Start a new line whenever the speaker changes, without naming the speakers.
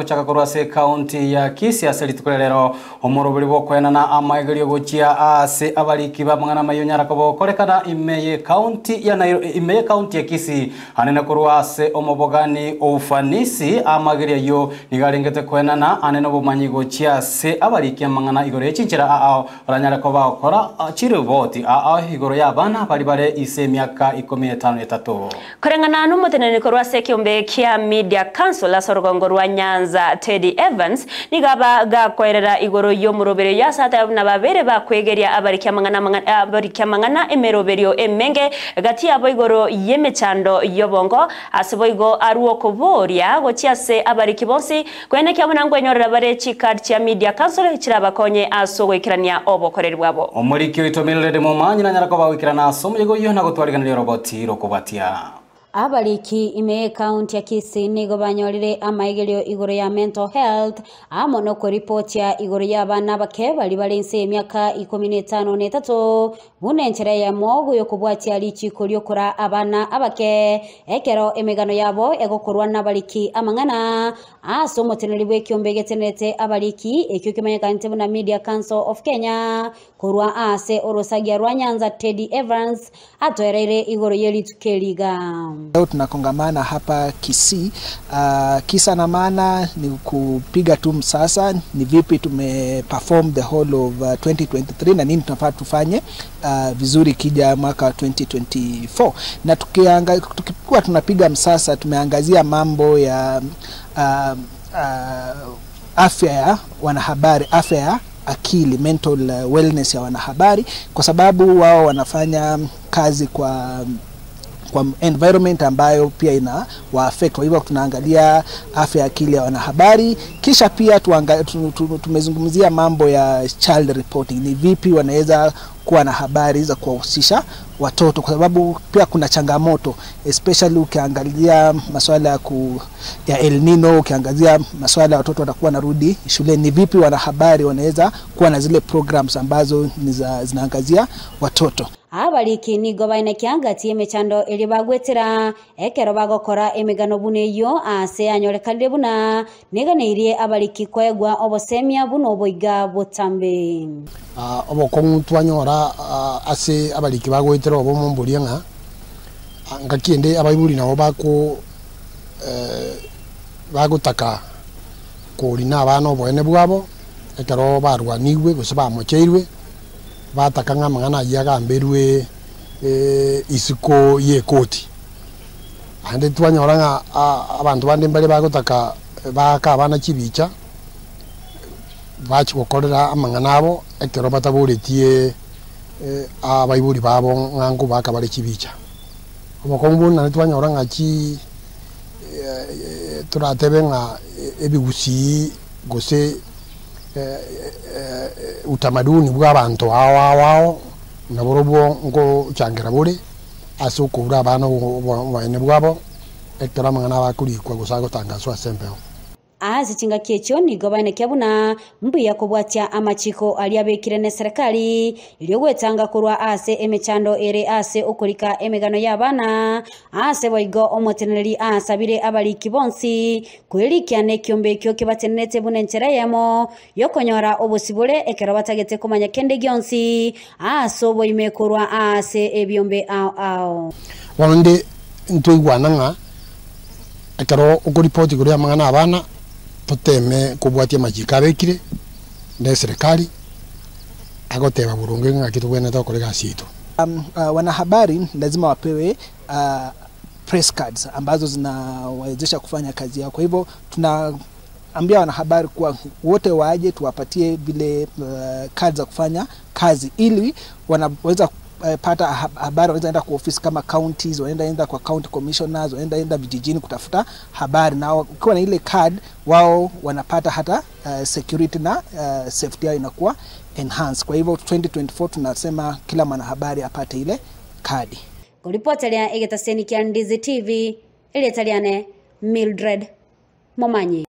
Gochaka korwa ase ekaunti ya Kisii ase rituko ria rero, omoroberi bw'okoenana amaegerio gochia ase abariki b'amang'ana amaya onyara koba ogokorekana ime y'ekaunti ya Nairo ime y'ekaunti ya Kisii anene korwa ase omobogani Ufanisi. Amagerio ayio nigo arengete koenana ane nobomanyi gochia ase abariki amang'ana igoro ye chinchera ao oranyare koba ogokora chiriboti ao igoro y'abana baria bare ise emiaka ikomi na etano na etato.
Koreng'ana nomoteneneri korwa ase ekeombe kia Media Council ase orogongo rwa Nyanza Teddy Evans nigo aba gakoerera igoro y'omoroberio oyio ase ateba buna babere bakwegeria abariki amang'ana abariki amang'ana emeroberio emenge gati yabo igoro y'emechando y'obongo ase boigo arwe okoboria gochia ase abariki bonsi koenekia buna nkwenyorera bare chicard chia Media Council chirabakonye ase ogoikerania obokoreri bwabo.
Omoriki oito Mildred Momanyi nanyare koba goikerana ase omoyega oyio na gotwarigeneria oroboti rokobwatia.
Abariki ime y'ecounty ya Kisii nigo banyorire amaigerio igoro ya mental health amo nokoripotia igoro y'abana abake baria bare inse y'emiaka ikomi na etano na etato buna enchera eyemo y'okobwatia richiko ri'okoraa abana abake ekero emegano yabo egokorwa nabariki amang'ana ase omoteneneri bw'ekiombe getenerete abariki ekio kemanyekanete buna Media Council of Kenya Korwa aase orosagia rwa Nyanza Teddy Evans atoereire igoro ye rituko eri iga.
Leo tunakongamana hapa Kisii. Kisa na maana ni kupiga tu msasa ni vipi tume perform the whole of 2023 na nini tunafaa tufanye vizuri ikija mwaka wa 2024 na tukianga, tukikuwa tunapiga msasa tumeangazia mambo ya afya ya wanahabari, afya ya akili, mental wellness ya wanahabari, kwa sababu wao wanafanya kazi kwa kwa environment ambayo pia ina wa affect. Kwa hivyo tunaangalia afya ya akili ya wanahabari, kisha pia tuanga, tumezungumzia mambo ya child reporting, ni vipi wanaweza kuwa na habari za kuwahusisha watoto, kwa sababu pia kuna changamoto especially ukiangalia masuala ya, ku, ya El Nino, ukiangazia masuala ya watoto watakuwa wanarudi shuleni, ni vipi wanahabari wanaweza kuwa na zile programs ambazo ni za, zinaangazia watoto.
Abariki nigo baine kiangati emechando eria bagwetera ekero bagokora emegano buna eyio ase yanyorekanire buna neganeirie abariki koegwa obosemia buna oboiga botambe.
Obokong'u twanyora ase abariki bagoetera obomo mboria ng'a ngaki ende abaibori nabo bako bagotaka korina abana oboene bwabo, ekero barwanigwe gose bamocheirwe, bataka ng'a amang'ana ayio agamberwe isiko y'ekoti. Naende twanyora ng'a abanto bande mbare bagotaka baake abana chibicha, bachia gokorera amang'ana abo ekero bataboretie abaibori babo ng'a nkobaaka bare chibicha. Obokong'u bonde naende twanyora ng'a chi toratebe ng'a ebigusii gose utamaduni bwa abanto ao ao ao naborobwo ngochangera bore ase okoura abana oboene bwabo ekero amang'ana abo akorikwa gose agotangaswa ase embeo.
Ase chingaki echio nigo baenekia buna mbuya kobwatia amachiko aria abekire neserekari, erio gwetanga korwa ase emechando ere ase okorika emegano y'abana. Ase boigo omoteneneri asabire abariki bonsi kwerikia nekiombe ekio kebatenenerete buna enchera eyemo y'okonyora obosibore ekero batagete komanya kende gionsi ase oboime korwa ase ebiombe ao ao.
Bono inde ntoigwana ng'a ekero okoripoti igoro y'amang'ana abana, toteme kobwatia amachiko abekire na eserekari, agoteba boronge ng'aki tobwenerete gokora egasi yaito.
Wanahabari lazima wapewe press cards ambazo zinawawezesha kufanya kazi yao. Kwa hivyo tunaambia wanahabari kuwa wote waje tuwapatie vile cards za kufanya kazi ili wanaweza pata habari, wanaweza enda kwa ofisi kama counties, wanaenda enda kwa county commissioners, wanaenda enda vijijini kutafuta habari, na ukiwa na ile card wao wanapata hata security na safety yao inakuwa enhanced. Kwa hivyo 2024 tunasema kila mwanahabari apate ile kadi.
Koripoteria egetaseni kia Ndizi TV, erieta riane Mildred Momanyi.